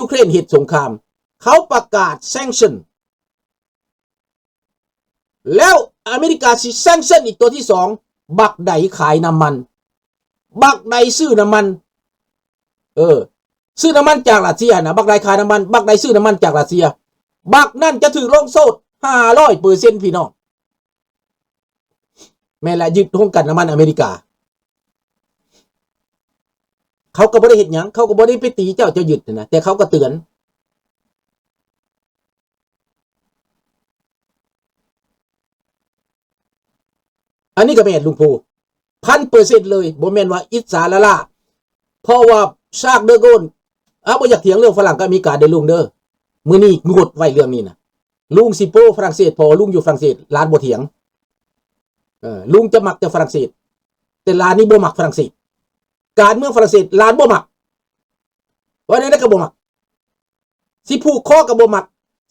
ຢູເຄຣນເຮັດສົງຄາມ ເຂົາປະກາດ sanction ແລ້ວອາເມລິກາຊິ sanction ອີກຕົວທີສອງ ບັກໃດຂາຍນ້ຳມັນ ບັກໃດຊື້ນ້ຳມັນ ເອີ ຊື້ນ້ຳມັນຈາກຣັດເຊຍນະ ບັກໃດຂາຍນ້ຳມັນ ບັກໃດຊື້ນ້ຳມັນຈາກຣັດເຊຍ ບັກນັ້ນຈະຖືກລົງໂທດຫ້າຮ້ອຍເປີເຊັນ ພີ່ນ້ອງ. ແມ່ນລະ ຍຶດໂຮງກັ່ນນ້ຳມັນອາເມລິກາ ເຂົາກໍບໍ່ໄດ້ເຮັດຫຍັງ ເຂົາກໍບໍ່ໄດ້ໄປຕີເຈົ້າ ເຈົ້າຍຶດຫັ້ນນະ ແຕ່ເຂົາກໍເຕືອນ. ອັນນີ້ກໍແມ່ນລຸງພູ ພັນເປີເຊັນເລີຍ ບໍ່ແມ່ນວ່າອິດສາລ້າໆ ເພາະວ່າ Charles de Gaulle ອາ ບໍ່ຢາກຖຽງເລື່ອງຝຣັ່ງກັບອາເມລິກາເດີລຸງເດີ ມື້ນີ້ງົດໄວ້ເລື່ອງນີ້ນະ ລຸງຊິໂປ້ຝຣັ່ງເສດ ເພາະວ່າລຸງຢູ່ຝຣັ່ງເສດ ຫຼານບໍ່ຖຽງ ເອີ ລຸງຈະມັກແຕ່ຝຣັ່ງເສດ ແຕ່ຫຼານນີ້ບໍ່ມັກຝຣັ່ງເສດ ການເມືອງຝຣັ່ງເສດຫຼານບໍ່ມັກ ວ່າແນວໃດກໍບໍ່ມັກ ຊິຜູກຄໍກໍບໍ່ມັກ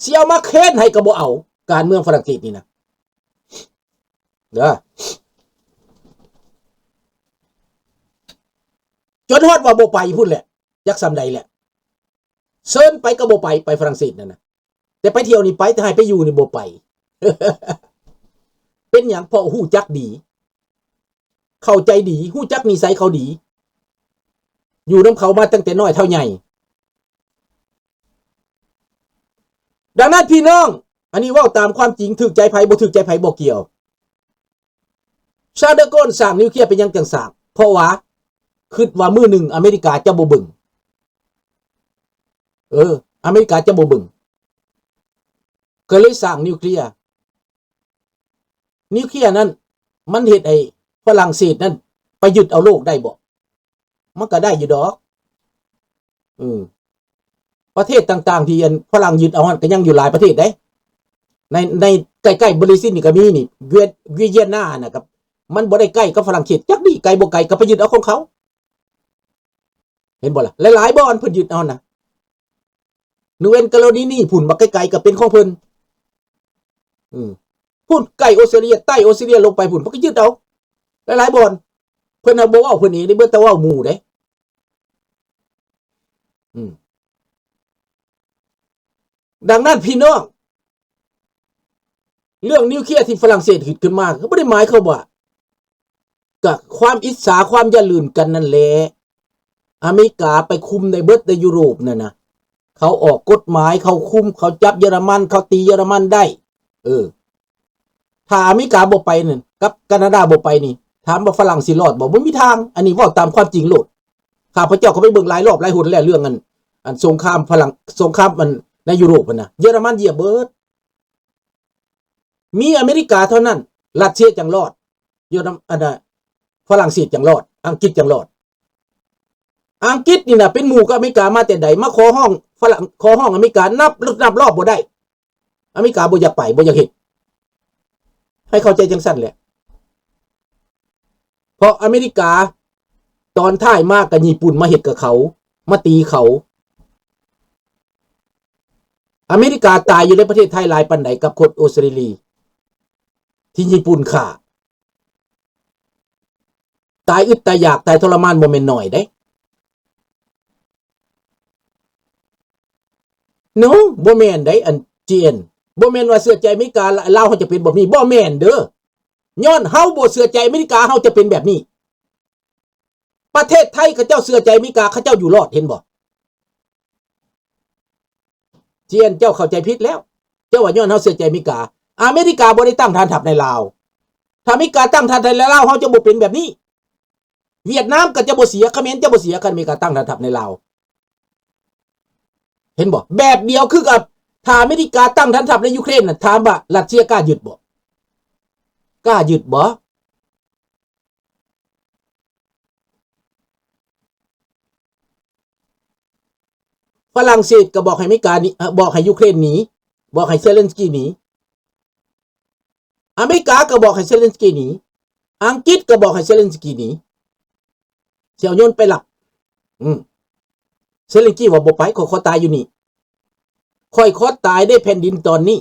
ຊິເອົາມາເຄນໃຫ້ກໍບໍ່ເອົາ ການເມືອງຝຣັ່ງເສດນີ້ນະ ເດີ ຈົນຮອດວ່າບໍ່ໄປພຸ້ນແຫຼະ ຈັກສ່ຳໃດແຫຼະ ເຊີນໄປກໍບໍ່ໄປ ໄປຝຣັ່ງເສດນັ້ນນະ ແຕ່ໄປທ່ຽວນີ້ໄປ ແຕ່ໃຫ້ໄປຢູ່ນີ້ບໍ່ໄປ ເປັນຫຍັງ? ເພາະຮູ້ຈັກດີ ເຂົ້າໃຈດີ ຮູ້ຈັກນິໄສເຂົາດີ ຢູ່ນຳເຂົາມາຕັ້ງແຕ່ນ້ອຍເທົ່າໃຫຍ່. ດັ່ງນັ້ນພີ່ນ້ອງ ອັນນີ້ເວົ້າຕາມຄວາມຈິງ ຖືກໃຈໃຜບໍ່ຖືກໃຈໃຜບໍ່ກ່ຽວ. Charles de Gaulle ສ້າງນິວເຄລຍເປັນຫຍັງຈັ່ງສ້າງ? ເພາະວ່າຄິດວ່າມື້ໜຶ່ງອາເມລິກາຈະບໍ່ເບິ່ງ ເອີ ອາເມລິກາຈະບໍ່ເບິ່ງ ກໍເລີຍສ້າງນິວເຄລຍ. ນິວເຄລຍນັ້ນ ມັນເຮັດໃຫ້ຝຣັ່ງເສດນັ້ນໄປຍຶດເອົາໂລກໄດ້ບໍ່? ມັນກໍໄດ້ຢູ່ດອກ ເອີ ປະເທດຕ່າງໆທີ່ອັນຝຣັ່ງຍຶດເອົາຫັ້ນ ກໍຍັງຢູ່ຫຼາຍປະເທດເດ້ ໃນ ໃນໃກ້ໆບຣາຊິນນີ້ກໍມີນີ້ ເວຍ ເວຍຍຽນນານະ ກໍມັນບໍ່ໄດ້ໃກ້ກັບຝຣັ່ງເສດ ຈັກດີໄກບໍ່ໄກ ກໍໄປຍຶດເອົາຂອງເຂົາ ເຫັນບໍ່ລະ? ຫຼາຍໆບ່ອນເພິ່ນຍຶດເອົານະ Nouvelle Calédonie ພຸ້ນ ບັກໄກໆກໍເປັນຂອງເພິ່ນ ອືມ ພຸ້ນ ໃກ້ອອສເຕຣເລັຽ ໃຕ້ອອສເຕຣເລັຽລົງໄປພຸ້ນ ເພິ່ນກໍຍຶດເອົາ ຫຼາຍໆບ່ອນ ເພິ່ນນະບໍ່ເວົ້າເພິ່ນເອງເດ້ ເບິ່ງແຕ່ເວົ້າໝູ່ເດ້ ອືມ ດັ່ງນັ້ນພີ່ນ້ອງ ເລື່ອງນິວເຄລຍທີ່ຝຣັ່ງເສດຫຶດຂຶ້ນມາ ກໍບໍ່ໄດ້ໝາຍຄວາມວ່າ ກໍຄວາມອິດສາ ຄວາມຢາລື່ນກັນນັ້ນແຫຼະ ອາເມລິກາໄປຄຸມໄດ້ເບິດໃນຢູໂຣບນັ້ນນະ ເຂົາອອກກົດໝາຍ ເຂົາຄຸມ ເຂົາຈັບເຢຍລະມັນ ເຂົາຕີເຢຍລະມັນໄດ້ ເອີ ຖ້າອາເມລິກາບໍ່ໄປນັ້ນ ກັບການາດາບໍ່ໄປນີ້ ຖາມວ່າຝຣັ່ງຊິລອດບໍ່? ບໍ່ມີທາງ ອັນນີ້ເວົ້າຕາມຄວາມຈິງໂລດ ຂ້າພະເຈົ້າກໍໄປເບິ່ງຫຼາຍລອບຫຼາຍຫົນແລ້ວ ເລື່ອງອັນ ອັນສົງຄາມຝຣັ່ງ ສົງຄາມອັນໃນຢູໂຣບຫັ້ນນະ ເຢຍລະມັນຢຽບເບິດ ມີອາເມລິກາເທົ່ານັ້ນ ຣັດເຊຍຈັ່ງລອດ ເຢຍລະ ອັນນະ ຝຣັ່ງເສດຈັ່ງລອດ ອັງກິດຈັ່ງລອດ ອັງກິດນີ້ນະເປັນໝູ່ກັບອາເມລິກາມາແຕ່ໃດ ມາຂໍຮ້ອງຝຣັ່ງ ຂໍຮ້ອງອາເມລິການັບ ນັບລອບບໍ່ໄດ້ ອາເມລິກາບໍ່ຢາກໄປ ບໍ່ຢາກເຮັດ ໃຫ້ເຂົ້າໃຈຈັ່ງຊັ້ນແຫຼະ ເພາະອາເມລິກາຕອນທ້າຍມາກໍຍີ່ປຸ່ນມາເຮັດກັບເຂົາ ມາຕີເຂົາ ອາເມລິກາຕາຍຢູ່ໃນປະເທດໄທຫຼາຍປານໃດກັບຄົນອອສເຕຣເລັຽ ທີ່ຍີ່ປຸ່ນຂ້າ ຕາຍອຶດຕາຍຢາກ ຕາຍທໍລະມານບໍ່ແມ່ນໜ້ອຍເດ້. No ບໍ່ແມ່ນເດ້ ອັນ GN ບໍ່ແມ່ນວ່າເຊື່ອໃຈອາເມລິກາ ລາວເຮົາຈະເປັນແບບນີ້ ບໍ່ແມ່ນເດີ້. ຍ້ອນເຮົາບໍ່ເຊື່ອໃຈອາເມລິກາ ເຮົາຈະເປັນແບບນີ້. ປະເທດໄທເຂົາເຈົ້າເຊື່ອໃຈອາເມລິກາ ເຂົາເຈົ້າຢູ່ລອດ ເຫັນບໍ່? GN ເຈົ້າເຂົ້າໃຈຜິດແລ້ວ ເຈົ້າວ່າຍ້ອນເຮົາເຊື່ອໃຈອາເມລິກາ. ອາເມລິກາບໍ່ໄດ້ຕັ້ງຖານທັບໃນລາວ. ຖ້າອາເມລິກາຕັ້ງຖານທັບໃນລາວ ເຮົາຈະບໍ່ເປັນແບບນີ້. ຫວຽດນາມກໍຈະບໍ່ເສຍ ຂະເໝນຈະບໍ່ເສຍ ຄັນອາເມລິກາຕັ້ງຖານທັບໃນລາວ. ເຫັນບໍ່? ແບບດຽວຄືກັບ ຖ້າອາເມລິກາຕັ້ງຖານທັບໃນຢູເຄຣນນະ ຖາມວ່າຣັດເຊຍກ້າຍຶດບໍ່? ກ້າຍຶດບໍ່? ຝຣັ່ງເສດກໍບອກໃຫ້ອາເມລິກາໜີ ເອີ ບອກໃຫ້ຢູເຄຣນໜີ ບອກໃຫ້ເຊເລັນສກີໜີ. ອາເມລິກາກໍບອກໃຫ້ເຊເລັນສກີໜີ. ອັງກິດກໍບອກໃຫ້ເຊເລັນສກີໜີ. ຊິເອົາຍົນໄປລັບ. ອືມ. ເຊເລັນສກີວ່າບໍ່ໄປ ຂ້ອຍຂໍຕາຍຢູ່ນີ້. ຂ້ອຍຂໍຕາຍໃນແຜ່ນດິນຕອນນີ້.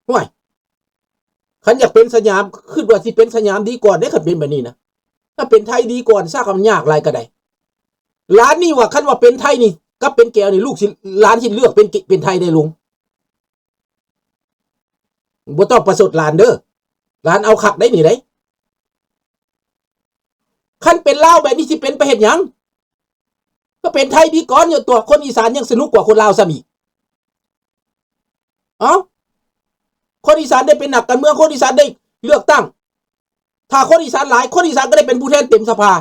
ຫ້ວຍ ຄັນຢາກເປັນສະຫຍາມ ຄິດວ່າຊິເປັນສະຫຍາມດີກວ່າເດ້ ຄັນເປັນແບບນີ້ນະ. ຖ້າເປັນໄທດີກ່ອນຊະ ຄັນມັນຍາກຫຼາຍກໍໄດ້. ຫຼານນີ້ວ່າ ຄັນວ່າເປັນໄທນີ້ກັບເປັນແກວນີ້ ລູກຊິ ຫຼານຊິເລືອກເປັນ ເປັນໄທເດ້ລຸງ. ບໍ່ຕ້ອງປະຊົດຫຼານເດີ. ຫຼານເອົາຄັກໄດ໋ນີ້ໄດ໋. ຄັນເປັນລາວແບບນີ້ຊິເປັນໄປເຮັດຫຍັງ? ກໍເປັນໄທດີກ່ອນ. ຍ້ອນຕົວະ ຄົນອີສານຍັງສະໜຸກກວ່າຄົນລາວຊ້ຳອີກ. ເອົ້າ ຄົນອີສານໄດ້ເປັນນັກການເມືອງ, ຄົນອີສານໄດ້ເລືອກຕັ້ງ. ຖ້າຄົນອີສານຫຼາຍ, ຄົນອີສານກໍໄດ້ເປັນຜູ້ແທນເຕັມສະພາ.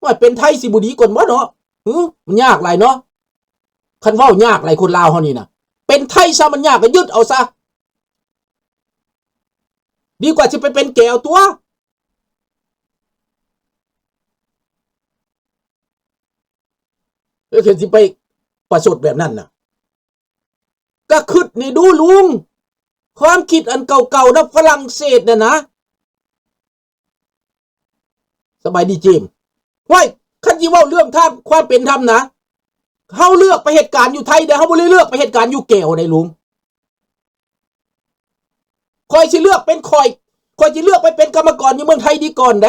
ວ່າເປັນໄທຊິບໍ່ດີກ່ອນບໍ່ເນາະ? ຫື ມັນຍາກຫຼາຍເນາະ. ຄັນເວົ້າຍາກຫຼາຍ ຄົນລາວເຮົານີ້ນະ ເປັນໄທຊະມັນຍາກ ກໍຍຶດເອົາຊະ ດີກວ່າຊິໄປເປັນແກວຕົວະ. ເອີ ຄັນຊິໄປປະຊົດແບບນັ້ນນະ ກໍຄິດນີ້ດູລຸງ, ຄວາມຄິດອັນເກົ່າໆນະ ຝຣັ່ງເສດນະນະ. ສະບາຍດີເຈມ. ຫ້ວຍ ຄັນຊິເວົ້າເລື່ອງທາງຄວາມເປັນທຳນະ ເຮົາເລືອກໄປເຮັດການຢູ່ໄທເດ້, ເຮົາບໍ່ໄດ້ເລືອກໄປເຮັດການຢູ່ແກວໃດລຸງ. ຂ້ອຍຊິເລືອກເປັນຂ້ອຍ, ຂ້ອຍຊິເລືອກໄປເປັນກຳມະກອນຢູ່ເມືອງໄທດີກ່ອນໃດ.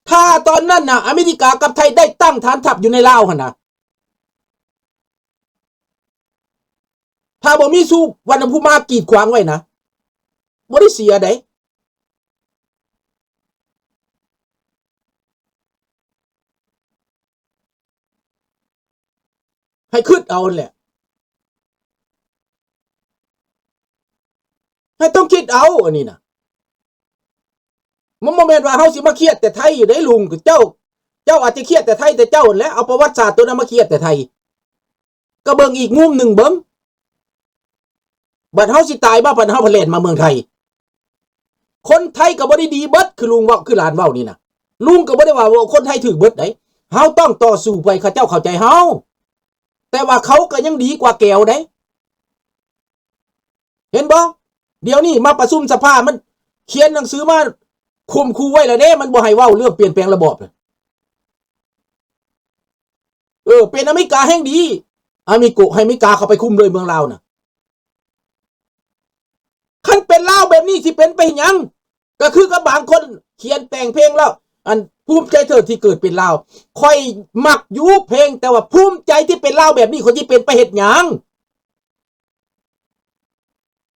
ຖ້າຕອນນັ້ນນະ ອາເມລິກາກັບໄທໄດ້ຕັ້ງຖານທັບຢູ່ໃນລາວຫັ້ນນະ, ຖ້າບໍ່ມີສຸວັນນະພູມາກີດຂວາງໄວ້ນະ, ບໍ່ໄດ້ເສຍໃດ. ໃຫ້ຄິດເອົາຫັ້ນແຫຼະ, ໃຫ້ຕ້ອງຄິດເອົາອັນນີ້ນະ. ມັນບໍ່ແມ່ນວ່າເຮົາຊິມາຄຽດແຕ່ໄທຢູ່ເດ້ລຸງ. ເຈົ້າ, ເຈົ້າອາດຈະຄຽດແຕ່ໄທແຕ່ເຈົ້າຫັ້ນແຫຼະ, ເອົາປະຫວັດສາດໂຕນັ້ນມາຄຽດແຕ່ໄທ. ກໍເບິ່ງອີກມຸມໜຶ່ງເບິ່ງ, ບັດເຮົາຊິຕາຍມາ ບັດເຮົາພັດແລ່ນມາເມືອງໄທ. ຄົນໄທກໍບໍ່ໄດ້ດີເບິດ ຄືລຸງເວົ້າ, ຄືຫຼານເວົ້ານີ້ນະ. ລຸງກໍບໍ່ໄດ້ວ່າ ໂອ້ ຄົນໄທຖືກເບິດໃດ. ເຮົາຕ້ອງຕໍ່ສູ້ເພື່ອໃຫ້ເຂົາເຈົ້າເຂົ້າໃຈເຮົາ, ແຕ່ວ່າເຂົາກໍຍັງດີກວ່າແກວໃດ. ເຫັນບໍ່? ດຽວນີ້ມາປະຊຸມສະພາ ມັນຂຽນໜັງສືມາຂົ່ມຂູ່ໄວ້ແລ້ວເດ້, ມັນບໍ່ໃຫ້ເວົ້າເລື່ອງປ່ຽນແປງລະບອບ. ເອີ ເປັນອາເມລິກາແຮ່ງດີ, ອາເມລິໂກ ໃຫ້ອາເມລິກາເຂົ້າໄປຄຸມເລີຍເມືອງລາວນະ. ຄັນເປັນລາວແບບນີ້ຊິເປັນໄປເຮັດຫຍັງ? ກໍຄືກັບບາງຄົນຂຽນແຕ່ງເພງແລ້ວ ອັນ ພູມໃຈເທີດທີ່ເກີດເປັນລາວ. ຂ້ອຍມັກຢູ່ເພງ, ແຕ່ວ່າພູມໃຈທີ່ເປັນລາວແບບນີ້ ຂ້ອຍຊິເປັນໄປເຮັດຫຍັງ?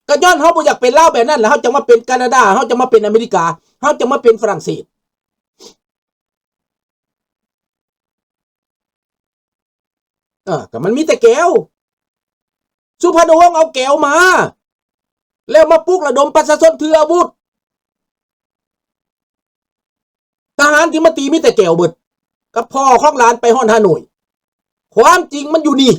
ກໍຍ້ອນເຮົາບໍ່ຢາກເປັນລາວແບບນັ້ນ ແລ້ວເຮົາຈະມາເປັນການາດາ, ເຮົາຈະມາເປັນອາເມລິກາ, ເຮົາຈະມາເປັນຝຣັ່ງເສດ. ເອີ ກໍມັນມີແຕ່ແກວ. ສຸພັນນະວົງເອົາແກວມາ ແລ້ວມາປຸກລະດົມປະຊາຊົນຖືອາວຸດ. ທະຫານທີ່ມາຕີມີແຕ່ແກວເບິດ, ກັບພໍ່ຂອງຫຼານໄປຮອດຮ່າໂນ້ຍ. ຄວາມຈິງມັນຢູ່ນີ້.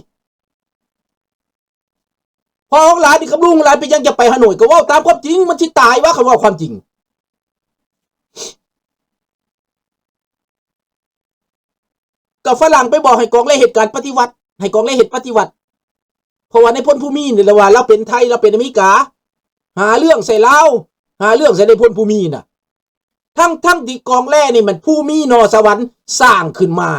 ພໍ່ຂອງຫຼານນີ້ກັບລຸງຂອງຫຼານ ເປັນຫຍັງຈະໄປຮ່າໂນ້ຍ? ກໍເວົ້າຕາມຄວາມຈິງ, ມັນຊິຕາຍວະ ຄັນເວົ້າຄວາມຈິງ. ກໍຝຣັ່ງໄປບອກໃຫ້ກອງແລເຮັດການປະຕິວັດ, ໃຫ້ກອງແລເຮັດປະຕິວັດ. ເພາະວ່ານາຍພົນພູມີນີ້ແຫຼະວ່າລາວເປັນໄທ, ລາວເປັນອາເມລິກາ, ຫາເລື່ອງໃສ່ລາວ, ຫາເລື່ອງໃສ່ນາຍພົນພູມີນະ. ທັງໆທີ່ກອງແລນີ້ມັນພູມີໜໍ່ສະຫວັນສ້າງຂຶ້ນມາ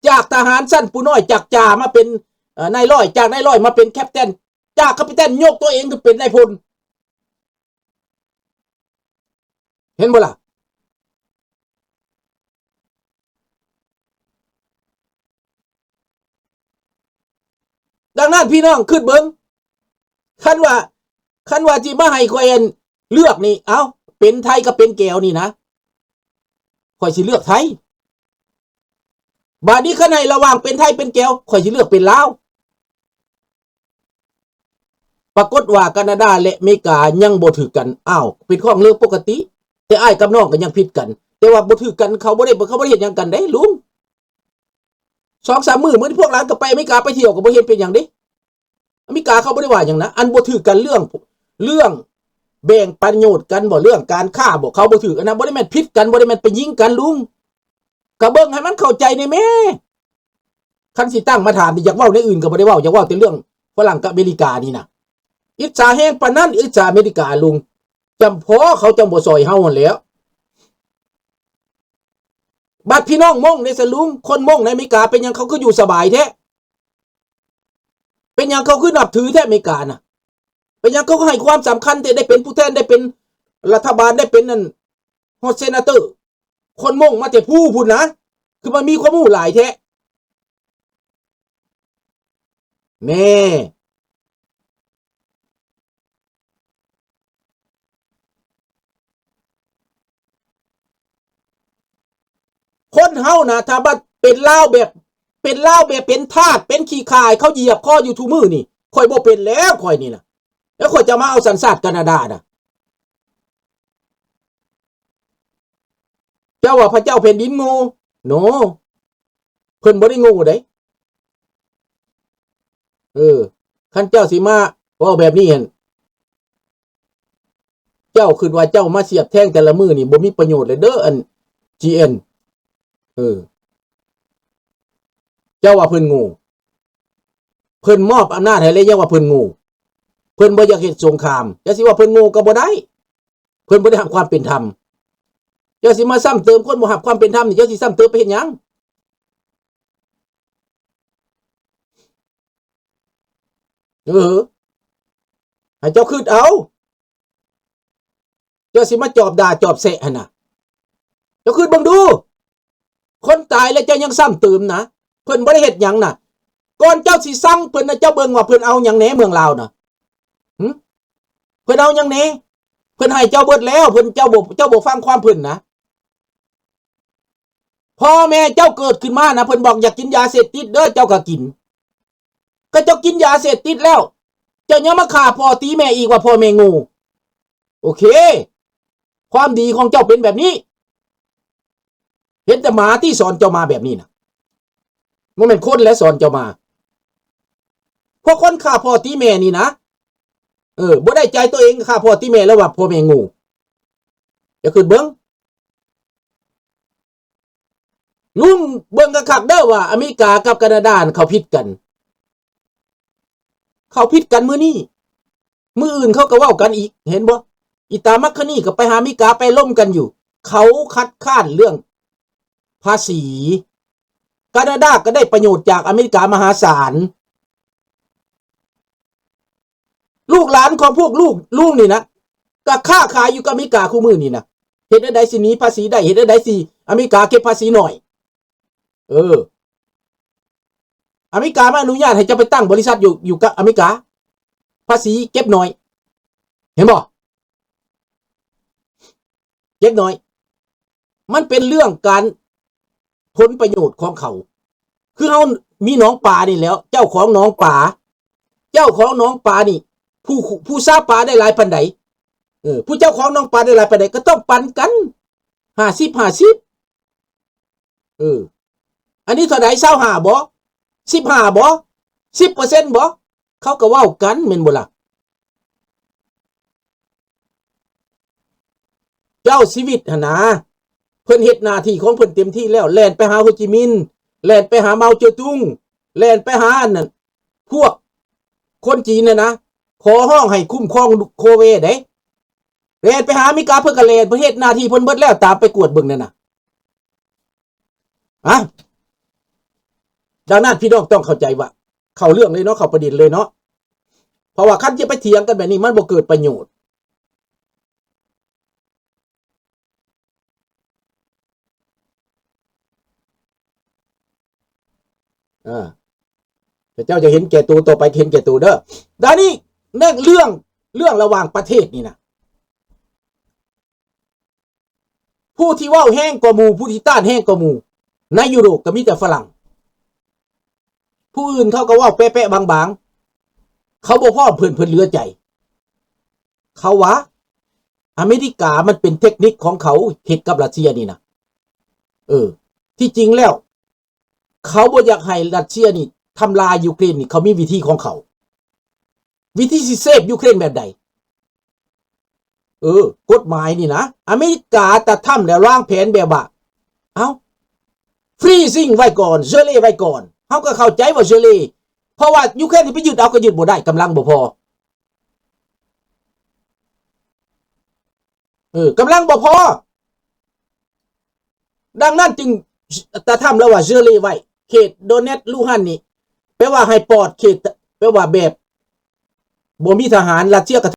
ຈາກທະຫານຊັ້ນຜູ້ນ້ອຍ, ຈາກຈ່າມາເປັນ ເອີ ນາຍຮ້ອຍ, ຈາກນາຍຮ້ອຍມາເປັນແຄັບເຕັນ, ຈາກແຄັບເຕັນຍົກຕົວເອງຂຶ້ນເປັນນາຍພົນ. ເຫັນບໍ່ລະ? ດັ່ງນັ້ນພີ່ນ້ອງຄິດເບິ່ງ, ຄັນວ່າ, ຄັນວ່າຊິມາໃຫ້ຂ້ອຍ ອັນ ເລືອກນີ້, ເອົ້າ, ເປັນໄທກັບເປັນແກວນີ້ນະ, ຂ້ອຍຊິເລືອກໄທ. ບາດນີ້ຄັນໃຫ້ລະຫວ່າງເປັນໄທເປັນແກວ, ຂ້ອຍຊິເລືອກເປັນລາວ. ປາກົດວ່າການາດາ ແລະ ອາເມລິກາຍັງບໍ່ຖືກກັນ. ອ້າວ, ເປັນຂອງເລື່ອງປົກກະຕິ, ແຕ່ອ້າຍກັບນ້ອງກໍຍັງຜິດກັນ. ແຕ່ວ່າບໍ່ຖືກກັນ, ເຂົາບໍ່ໄດ້, ເຂົາບໍ່ໄດ້ເຮັດຫຍັງກັນເດ້ລຸງ. ສອງສາມມື້ ມື້ນີ້ພວກຫຼານກໍໄປອາເມລິກາໄປທ່ຽວ ກໍບໍ່ເຫັນເປັນຫຍັງເດ້. ອາເມລິກາເຂົາບໍ່ໄດ້ວ່າຫຍັງນະ, ອັນບໍ່ຖືກກັນເລື່ອງ, ເລື່ອງແບ່ງປະໂຫຍດກັນບໍ, ເລື່ອງການຄ້າບໍ, ເຂົາບໍ່ຖືກ. ອັນນັ້ນບໍ່ໄດ້ແມ່ນຜິດກັນ, ບໍ່ໄດ້ແມ່ນໄປຍິງກັນລຸງ. ກໍເບິ່ງໃຫ້ມັນເຂົ້າໃຈແດ່ແມ້. ຄັນຊິຕັ້ງມາຖາມນີ້ ຢາກເວົ້າແນວອື່ນກໍບໍ່ໄດ້ເວົ້າ, ຢາກເວົ້າແຕ່ເລື່ອງຝຣັ່ງກັບອາເມລິການີ້ນະ. ອິດສາແຮງປານນັ້ນ, ອິດສາອາເມລິກາລຸງ. ຈຳພໍເຂົາຈັ່ງບໍ່ຊ່ອຍເຮົາຫັ້ນແຫຼ້ວ. ບັດພີ່ນ້ອງມົ້ງເດ້ຊະລຸງ, ຄົນມົ້ງໃນອາເມລິກາ ເປັນຫຍັງເຂົາຄືຢູ່ສະບາຍແທ້? ເປັນຫຍັງເຂົາຄືນັບຖືແທ້ອາເມລິການະ? ປັນຫຍັງເຂົາກໍໃຫ້ຄວາມສຳຄັນແທ້ ໄດ້ເປັນຜູ້ແທນ ໄດ້ເປັນລັດຖະບານ ໄດ້ເປັນອັນຮອດເຊນາເຕີ ຄົນມົ້ງມາແຕ່ພູ້ພຸ້ນນະ ຄືມັນມີຄວາມຮູ້ຫຼາຍແທ້ ແນ່. ຄົນເຮົານະ ຖ້າບັດເປັນລາວແບບ ເປັນລາວແບບເປັນທາດ ເປັນຂີ້ຂ້າ ເຂົາຢຽບຄໍຢູ່ທຸກມື້ນີ້ ຂ້ອຍບໍ່ເປັນແລ້ວ ຂ້ອຍນີ້ນະ ແລ້ວຂ້ອຍຈະມາເອົາສັນຊາດການາດານະ. ເຈົ້າວ່າພະເຈົ້າແຜ່ນດິນໂງ່ ໂນ ເພິ່ນບໍ່ໄດ້ໂງ່ເດ້. ເອີ ຄັນເຈົ້າຊິມາເວົ້າແບບນີ້ຫັ້ນ ເຈົ້າຄິດວ່າເຈົ້າມາສຽບແທງແຕ່ລະມື້ນີ້ ບໍ່ມີປະໂຫຍດເລີຍເດີ ອັນ ຈີເອັນ ເອີ ເຈົ້າວ່າເພິ່ນໂງ່ ເພິ່ນມອບອຳນາດໃຫ້ແລ້ວ ຍັງວ່າເພິ່ນໂງ່ ເພິ່ນບໍ່ຢາກເຮັດສົງຄາມ ຈະຊິວ່າເພິ່ນໂງ່ກໍບໍ່ໄດ້. ເພິ່ນບໍ່ໄດ້ຮັບຄວາມເປັນທຳ ເຈົ້າຊິມາຊ້ຳເຕີມຄົນບໍ່ຮັບຄວາມເປັນທຳນີ້ ເຈົ້າຊິຊ້ຳເຕີມໄປເຮັດຫຍັງ? ເອີ ໃຫ້ເຈົ້າຄິດເອົາ ເຈົ້າຊິມາຈອບດ່າຈອບແຊະຫັ້ນນະ ເຈົ້າຄິດເບິ່ງດູ. ຄົນຕາຍແລ້ວເຈົ້າຍັງຊ້ຳເຕີມນະ ເພິ່ນບໍ່ໄດ້ເຮັດຫຍັງນະ ກ່ອນເຈົ້າຊິຊັງເພິ່ນນະ ເຈົ້າເບິ່ງວ່າເພິ່ນເອົາຫຍັງແດ່ເມືອງລາວນະ ຫື? ເພິ່ນເອົາຫຍັງແດ່? ເພິ່ນໃຫ້ເຈົ້າເບິດແລ້ວ ເພິ່ນ ເຈົ້າບໍ່ ເຈົ້າບໍ່ຟັງຄວາມເພິ່ນນະ ພໍ່ແມ່ເຈົ້າເກີດຂຶ້ນມານະ ເພິ່ນບອກ ຢ່າກິນຢາເສບຕິດເດີ ເຈົ້າກໍກິນ ກໍເຈົ້າກິນຢາເສບຕິດແລ້ວ ເຈົ້າຍັງມາຂ້າພໍ່ຕີແມ່ອີກວ່າພໍ່ແມ່ໂງ່. ໂອເຄ ຄວາມດີຂອງເຈົ້າເປັນແບບນີ້ ເຫັນແຕ່ໝາຕິສອນເຈົ້າມາແບບນີ້ນະ ບໍ່ແມ່ນຄົນແຫຼະສອນເຈົ້າມາ. ພວກຄົນຂ້າພໍ່ຕີແມ່ນີ້ນະ ເອີ ບໍ່ໄດ້ໃຈຕົວເອງ ຂ້າພໍ່ຕີແມ່ແລ້ວວ່າພໍ່ແມ່ໂງ່. ຢ່າຄິດເບິ່ງ ລຸງເບິ່ງຄັກໆເດີວ່າອາເມລິກາກັບການາດາຫັ້ນເຂົາຜິດກັນ ເຂົາຜິດກັນມື້ນີ້ ມື້ອື່ນເຂົາກໍເວົ້າກັນອີກ ເຫັນບໍ່? ອີຕາມັກຄະນີກໍໄປຫາອາເມລິກາ ໄປລົມກັນຢູ່ ເຂົາຄັດຄ້ານເລື່ອງພາສີ ການາດາກໍໄດ້ປະໂຫຍດຈາກອາເມລິກາມະຫາສານ. ລູກຫຼານຂອງພວກລູກລຸງນີ້ນະ ກໍຄ້າຂາຍຢູ່ກັບອາເມລິກາຄູ່ມື້ນີ້ນະ ເຮັດແນວໃດຊິໜີພາສີໄດ້ ເຮັດແນວໃດຊິອາເມລິກາເກັບພາສີໜ້ອຍ. ເອີ ອາເມລິກາມາອະນຸຍາດໃຫ້ເຈົ້າໄປຕັ້ງບໍລິສັດຢູ່ ຢູ່ກັບອາເມລິກາ ພາສີເກັບໜ້ອຍ ເຫັນບໍ່? ເກັບໜ້ອຍ ມັນເປັນເລື່ອງການຜົນປະໂຫຍດຂອງເຂົາ ຄືເຮົາມີໜອງປານີ້ແຫຼ້ວ ເຈົ້າຂອງໜອງປາ ເຈົ້າຂອງໜອງປານີ້ ຜູ້ ຜູ້ຊາວປາໄດ້ຫຼາຍປານໃດ ເອີ ຜູ້ເຈົ້າຂອງໜອງປາໄດ້ຫຼາຍປານໃດ ກໍຕ້ອງປັນກັນຫ້າສິບຫ້າສິບ. ເອີ ອັນນີ້ເທົ່າໃດ ຊາວຫ້າບໍ່ ສິບຫ້າບໍ່ ສິບເປີເຊັນບໍ່ ເຂົາກໍເວົ້າກັນແມ່ນບໍ່ລະ? ເຈົ້າຊີວິດຫັ້ນນະ ເພິ່ນເຮັດໜ້າທີ່ຂອງເພິ່ນເຕັມທີ່ແລ້ວ ແລ່ນໄປຫາໂຮຈິມິນ ແລ່ນໄປຫາເມົາເຈີຕຸງ ແລ່ນໄປຫາອັນນັ້ນ ພວກຄົນຈີນຫັ້ນນະ ຂໍຮ້ອງໃຫ້ຄຸ້ມຄອງໂຄເວເດ້ ແລ່ນໄປຫາອາເມລິກາ ເພິ່ນກໍແລ່ນ ເພິ່ນເຮັດໜ້າທີ່ເພິ່ນເບິດແລ້ວ ຕາມໄປກວດເບິ່ງນັ້ນນະ. ອະ ດັ່ງນັ້ນ ພີ່ນ້ອງຕ້ອງເຂົ້າໃຈວ່າ ເຂົ້າເລື່ອງເລີຍເນາະ ເຂົ້າປະເດັນເລີຍເນາະ ເພາະວ່າຄັນຈະໄປຖຽງກັນແບບນີ້ ມັນບໍ່ເກີດປະໂຫຍດ. ເອີ ເຈົ້າຈະເຫັນແກ່ໂຕ ຕໍ່ໄປເຫັນແກ່ໂຕເດີ. ດານີ້ ເລື່ອງ ເລື່ອງ ເລື່ອງລະຫວ່າງປະເທດນີ້ນະ ຜູ້ທີ່ເວົ້າແຮງກວ່າໝູ່ ຜູ້ທີ່ຕ້ານແຮງກວ່າໝູ່ ໃນຢູໂຣບກໍມີແຕ່ຝຣັ່ງ. ຜູ້ອື່ນເຂົາກໍເວົ້າແປະໆບາງໆ ເຂົາບໍ່ພ້ອມເພິ່ນ ເພິ່ນເຫຼືອໃຈ. ເຂົາວ່າອາເມລິກາມັນເປັນເຕັກນິກຂອງເຂົາເຮັດກັບຣັດເຊຍນີ້ນະ. ເອີ ທີ່ຈິງແລ້ວ ເຂົາບໍ່ຢາກໃຫ້ຣັດເຊຍນີ້ທຳລາຍຢູເຄຣນນີ້ ເຂົາມີວິທີຂອງເຂົາ. ວິທີຊິເຊບຢູເຄຣນແບບໃດ? ເອີ ກົດໝາຍນີ້ນະ ອາເມລິກາຕະທຳແລ້ວວາງແຜນແບບວ່າ ເອົ້າ freezing ໄວ້ກ່ອນ gelé ໄວ້ກ່ອນ. ເຮົາກໍເຂົ້າໃຈວ່າ gelé ເພາະວ່າຢູເຄຣນນີ້ໄປຍຶດເອົາກໍຍຶດບໍ່ໄດ້ ກຳລັງບໍ່ພໍ. ເອີ ກຳລັງບໍ່ພໍ. ດັ່ງນັ້ນຈຶ່ງ ຕາທຳລາວວ່າ gelé ໄວ້ ເຂດ Donetsk Luhansk ນີ້ ແປວ່າໃຫ້ປອດເຂດ ແປວ່າແບບ ບໍ່ມີທະຫານ ຣັດເຊຍກໍ